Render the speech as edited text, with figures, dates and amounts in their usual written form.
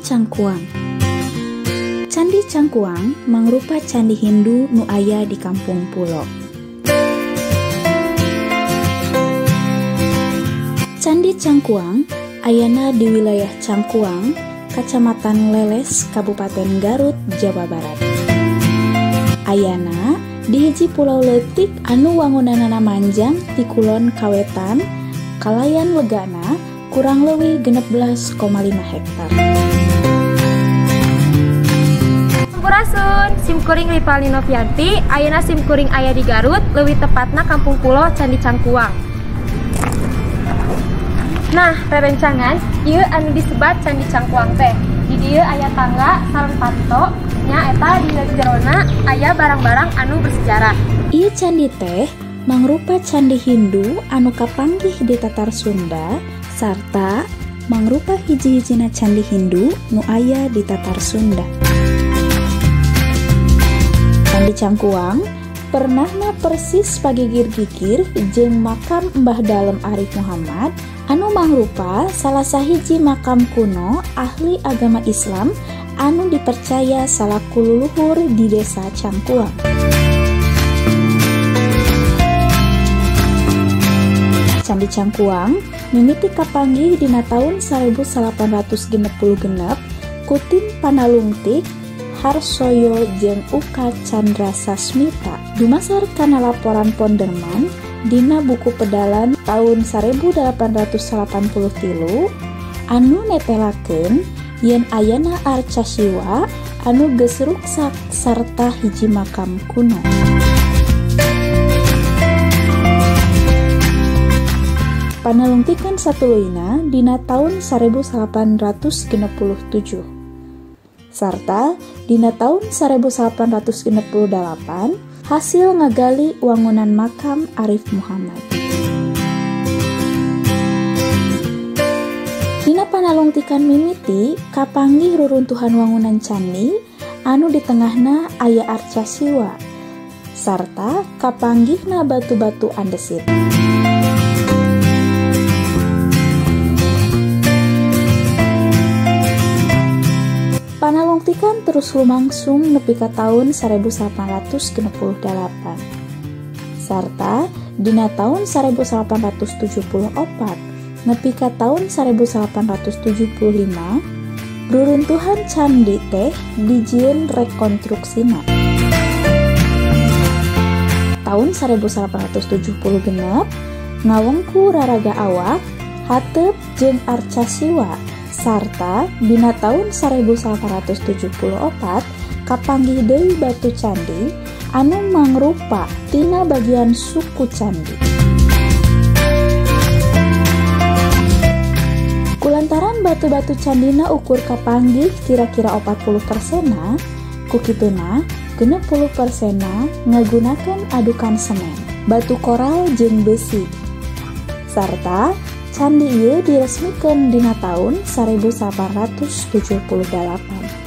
Candi Cangkuang. Candi Cangkuang mangrupa candi Hindu nu aya di Kampung Pulo. Candi Cangkuang ayana di wilayah Cangkuang, Kacamatan Leles, Kabupaten Garut, Jawa Barat. Ayana di hiji pulau leutik anu wangunanana manjang ti kulon ka wetan, kalayan legana kurang leuwih 16,5 hektar. Sampurasun, simkuring Ripaldi Novianti, ayeuna simkuring aya di Garut, leuwih tepatna Kampung Pulo, Candi Cangkuang. Nah, rerencangan ieu anu disebat Candi Cangkuang teh. Di dieu aya tangga sareng panto, nya eta di jerona aya barang-barang anu bersejarah. Ieu candi teh mangrupa candi Hindu anu kapanggih di Tatar Sunda sarta mangrupa hiji-hijina candi Hindu nu aya di Tatar Sunda. Candi Cangkuang pernahna persis pagigir-gigir jeung makam Mbah Dalem Arif Muhammad anu mangrupa salah sahiji makam kuno ahli agama Islam anu dipercaya salaku luluhur di desa Cangkuang. Candi Cangkuang mimiti kapanggih dina taun 1866 ku tim panalungtik Harsoyo jeung Uka Chandra Sasmita dumasar kana laporan Ponderman dina buku pedalan taun 1883 anu netelakeun yen ayana arca Siwa anu geus ruksak sarta hiji makam kuno. Panalungtikan satuluyna dina taun 1867 sarta dina taun 1868 hasil ngagali wangunan makam Arif Muhammad. Dina panalungtikan mimiti kapanggih ruruntuhan wangunan candi anu di tengahna aya arca Siwa sarta kapanggihna batu-batu andesit. Panalungtikan terus lumangsung nepi ka taun 1868 sarta dina taun 1874 nepi ka taun 1875 ruruntuhan candi teh dijieun rekonstruksina. Taun 1876 ngawengku raraga awak hateup jeung arca Siwa sarta dina taun 1874 kapanggih deui batu candi anu mangrupa tina bagian suku candi. Kulantaran batu-batu candina ukur kapanggih kira-kira 40%-na, ku kituna 60%-na ngagunakeun adukan semen, batu koral jeung besi. Sarta candi ieu diresmikeun dina taun 1878.